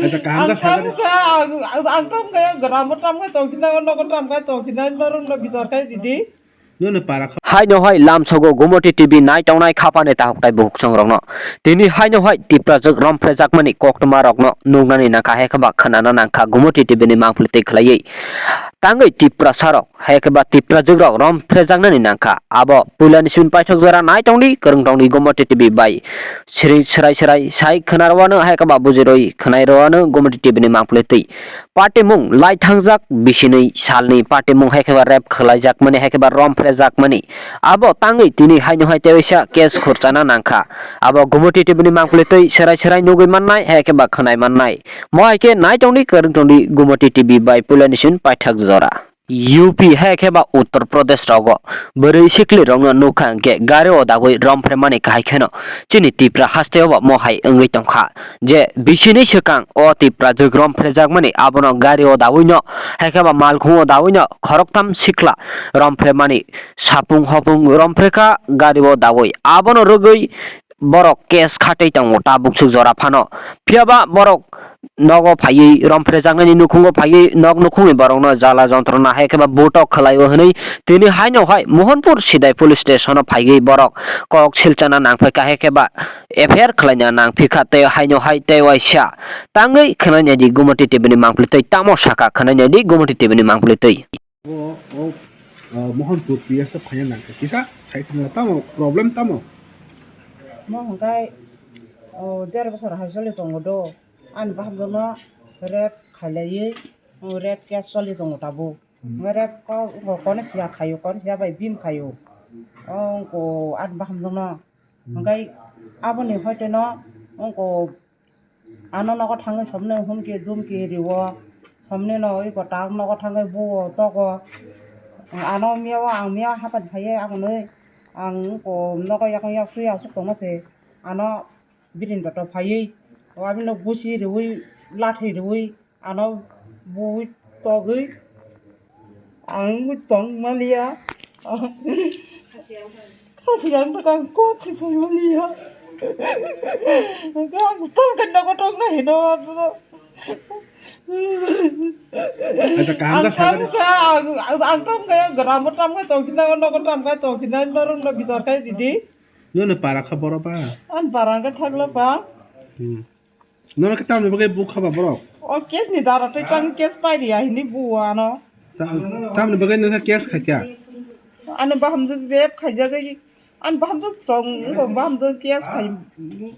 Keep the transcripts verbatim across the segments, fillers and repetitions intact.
Acha, kaham khe Ang sakha de. Tam kha, ang, ang, ang tam kha, gram tam kha tongsinai, nogo tam kha tongsinai, norok no bichar khai didi. Nini para kha. Haino hai lamsogo Gumoti T V nai tongnai khapani tahuk tai buhuk songrokno. Tini haino hai Tiprajwk romphrejakmani koktwma rokno nuknani nangkha, hai khe ba khwnana nangkha Gumoti T V ni mangpili twi khwlaiwi. Tangwi Tiprasa rok, hai khe ba Tiprajwk rok romphrejaknani nangkha. Abo puilani simi paithak jora nai tongdi, kwrwng tongdi Gumoti T V bai. Siri swrai swrai sai khwna rwano, hai khe ba buji rwi khwnai rwano Gumoti T V ni mangpili twi. Patimung lai thangjak bisinwi salni patimung hai khe ba rape khwlaijakmani, hai khe ba romphrejakmani. Abo tangwi tini haino hai teisa case khurchana nangkha. Abo Gumoti T V ni mangpili twi swrai swrai nugwi mannai, hai khe ba khwnai mannai. Mo hai khe nai tongdi, kwrwng tongdi Gumoti T V bai puilani simi paithak jora. U P hai khe ba Uttar Pradesh rogo bwrwi sikli rokno nukha hwnkhe gari o dagwi romphre mani kahai kheno chini Tipra haste o bo mo hai wngwi tongkha je bisini swkang o Tiprajwk romphrejakmani abono gari o dagwino hai khe ba malkhung o dagwino khoroktham sikla romphre mani sapung hopung romphrekha gari o dagwi abono rwgwi borok case khatwi tongo tabuk swk jora phano. Phiya ba borok nogo phaiwi romphrejaknani nukhungo phaiwi nok nukhungni borokno jala jontrona hai khe ba butok khwlaio hwnwi tini haino hai Mohanpur Sidai Police Station-o phaiwi borok kok silchana nangphaikha hai khe ba F I R khwlaina nangphikha tei haino hai tei waisa tangwi khwnai naidi Gumoti T V ni mangpili twi tamo sakha khwnai naidi Gumoti T V ni mangpili twi. O, o, o, Mohanpur P S o phaina nangkha. Kisa sai khna tamo, problem tamo? Mo hwnkhe, o, der bosor hai choli tongo do. Ani bahamjokno rape khailaiwi, o, rape case choli tongo tabuk. Hmm. Hwnkhe rape ko, ko, kone siya khaio, kone siya bai bim khaio. O, ko, ani bahamjokno. Hmm. Hwnkhe aboni hoiteno, o, ko, Ano nogo thangwi somni humki dumki rio. Somni no iko tak nogo thangwi buo togo. Ano miyao ang miya hapan phaiye amonwi ang ko nogo yakung yak sui asuk tongma se. Ano birin joto phaiwi o abino gusi riwi lathi riwi ano bui togwi. Ang tong maliya. Kasi ang takang kok si pui maliya. Ang tong kan nogo tong na hino. Acha, kaham ka sakha de. Ang tong ka, ang tong ka, gramo tong ka tong sina, nogo tong ka tong sina, norong no bichar kai didi. Nono para kha boro ba? An para ka thagla ba. Hmm. Nono khe tamni bagwi bukha ba borok? O case ni dara tei tang case pai riya hini buo ano. Ta-, tamni bagwi nokha case khaikha? Ano bahamjwk rape khaijagwi, ano bahamjwk tong, wngkha bahamjwk case khai,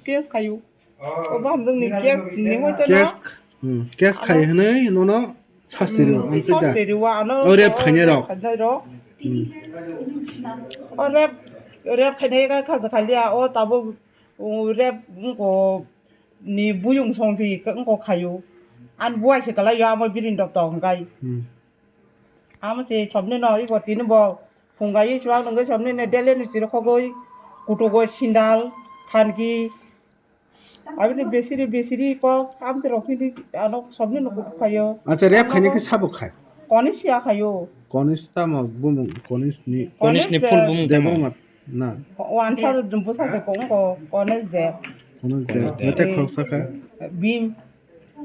case khayu. O bahamjwk ni case ni hoito na. Case, hmm, case khai hwnwi nono sasti rw, ang tei da. Sasti rw ano. O rape khainai rok. Khainai rok. Hmm. O rape, rape khainai kha khaja khaliya, o tabuk, o rape wngkha. Ni buyung song si wngkha khayu. Ani buai se kalai yo amo birin dok tong kai. Hmm. Amo se somni no ibo tini bo phungai chuak nungwi somni ne dele ni siro khogoi kutugo sindal thanki. Abini besiri besiri kok amte rok hini ano somni no kutu khayo. Acha rape khaini ke sabo khai? Koni siya khayo. Koni tamo bumung koni ni. Koni ni full bumung tamo. Debong mat. Na. Wansa bwsa se kong ko, kone je. Kono je. Mete khoroksa kha. Bim.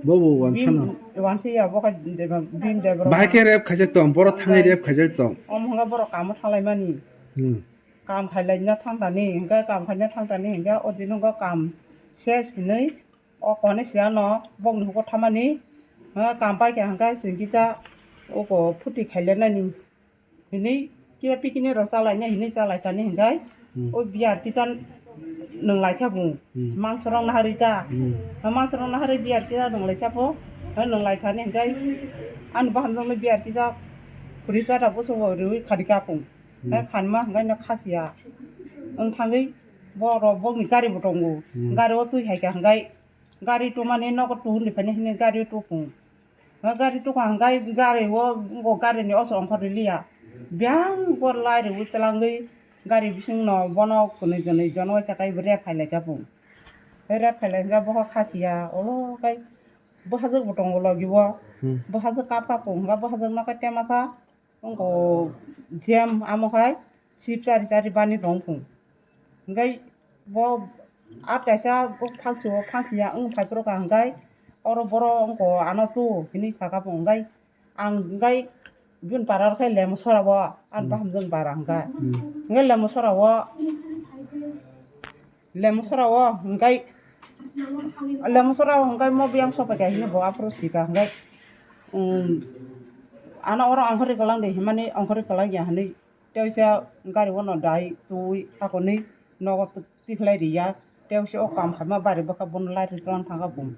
Bo bo wansa na. Bim, wansa ya, bo kha de, bim de bro. Bahai khe rape khaijak tong, boro thangwi rape khaijak tong. Om hwnga borok kamo thanglai mani. Hmm. Kam khailai na thang tani, hwnga kam khaina thang tani, hwnga o dino hwnga kam ses hinwi o kone siya no bokni huko thamani. Hwnga kam pai khe hwnga singkisa o ko phuti khaile nani. Hinwi kiya pikini rok chalaina hinwi chalaithani hinkhai. Hmm. O biyar kisa nwnglaikha bo. Hmm. Mangsorok naharwi ta. Hmm. Mangsorok naharwi biyar kisa nwnglaikha bo. Nwnglaithani hinkhai. Ani bahamjokno biyar kisa khuri chata bwskango riwi khanikha bo. Hmm. Hai khanma hinkhai no khasiya. Wng thangwi borok bokni gari bo tongo. Hmm. Gari o twi haikha hinkhai. Gari tongmani nogo tuhurni phaini hinwi gari o tubung. O gari tukha hwnkhe gari o, o gari ni oso ongkhorwi liya. Biyang bo lai rwi twlangwi gari bisingno bono kwnwi kwnwi jono waisa khe rape khailai kha bo. Rape khailai hwnkhe boho khasiya, olo khe bwsajwk bo tongo logi o. Hmm. Bwsajwk kap kha bo hwnkhe bwsajwk no khe tema kha. Wngkha jam amo khai sip chari chari bani tong phung. Hingkai bo A kaisa phangsi o phangsi ya wng phai phuru ka hwnkhe oro boro wngko ano tu hinwi saka bo hwnkhe ang hwnkhe bini para rok khe lemo sora o ani bahamjwk bara hwnkhe hwnkhe lemo sora o lemo sora o hwnkhe lemo sora o hwnkhe mo biyang sopai kha hinwi bo aphuru sika hwnkhe ano oro ongkhorwi kwlang de hinmani ongkhorwi kwlang ya hinwi. Tei waisa gari o no dai twi akonwi nogo tikhlai riya. Tei waisa o kam khaima bari bwkha bono light ri twlang thangkha bum.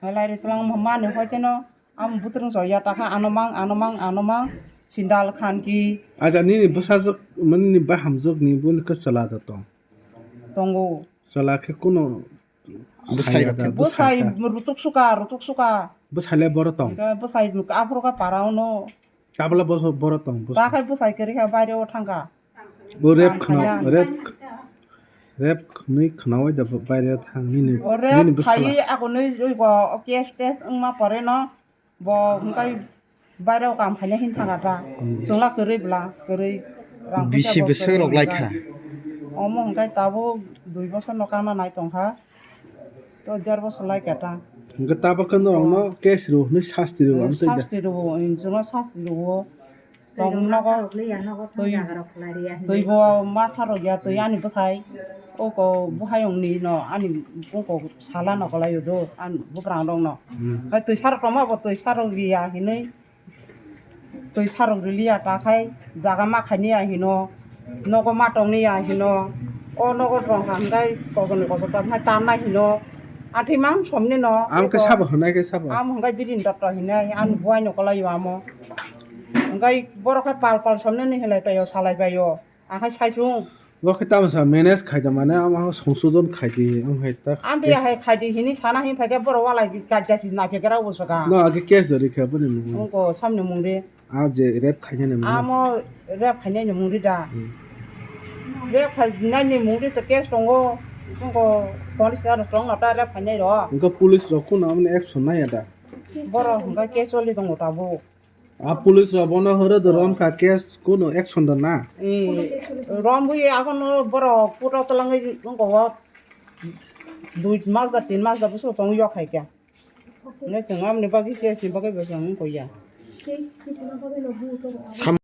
Light ri twlang mani hoi teno amo bwtwrwng choi ya takha ano mang ano mang ano mang sindal khan ki. Acha nini bwsajwk nini bahamjwk ni boni khe chwla da tong? Tongo. Chwla khe kuno Bwsai rok khe bwsai rutuk suka, rutuk suka. Bwsai le boro tong. Bwsai aphuru kha para ono. Tabla boro tong. Takhai bwsai kwrwi kha baire o thangkha. Bo rep khna rep rep khwnwi khnawi da baire thang nini. O rep khai akonwi oi go case test wngma pore no. Bo hwnkhe bairao kam khaina hin thangkha ta. Chwngla kwrwi bwla, kwrwi rang bisi bwswk rok lai kha. Omo hwnkhe tabuk dui bosor no kana nai tongkha. To der bosor lai kha ta. Hwnkhe tabuk khe norokno case rw hwnwi sasti rw. Sasti rw, chwngno sasti rw. Tong nogo twi bo ma sarok ya twi ani bwsai oko buhayong ni no ani oko sala no kwlai o do ani buprang rok no. Hai twi sarok tongma bo twi sarok ri ya hinwi twi sarok ri liya ta khai jaga ma khai ni ya hino nogo ma tong ni ya hino o nogo tong kha hwnkhe kokoni koso ta khai ta nai hino athi mang som ni no. Am khe sabo hwnai khe sabo. Am hwnkhe bidin dotto hinai ani buhai no kwlai o amo. Hwnkhe borok khe pal pal somnani hinlai paio, salai paio. Ang khe sai chwng. Bo khe tamo sa manage khai da mane, ama songsodon khai di, am hai ta. Am biya hai khai di hini sana hin phai khe borok walai gajasi nai phai khe rao bo saka. No age case dori khe boni mung. Ungko samni mung de. A je rep khainani mung. Amo rep khainani mung de da. Hmm. Rep khainani mung de to case tongo. Ungko police aro tong na ta rep khainai ro. Ungko police rok kuno amne action nai ya da. Borok hwnkha case oli tongo tabuk. A police rok bono horo do rom kha case kuno action da na. Eh, rom bui akhon borok puto twlangwi tongo o dui mas da tin mas da bwswk tong yok hai khe. Nai chwng amni bagwi case ni bagwi bo chwng wngkha ya. Sam-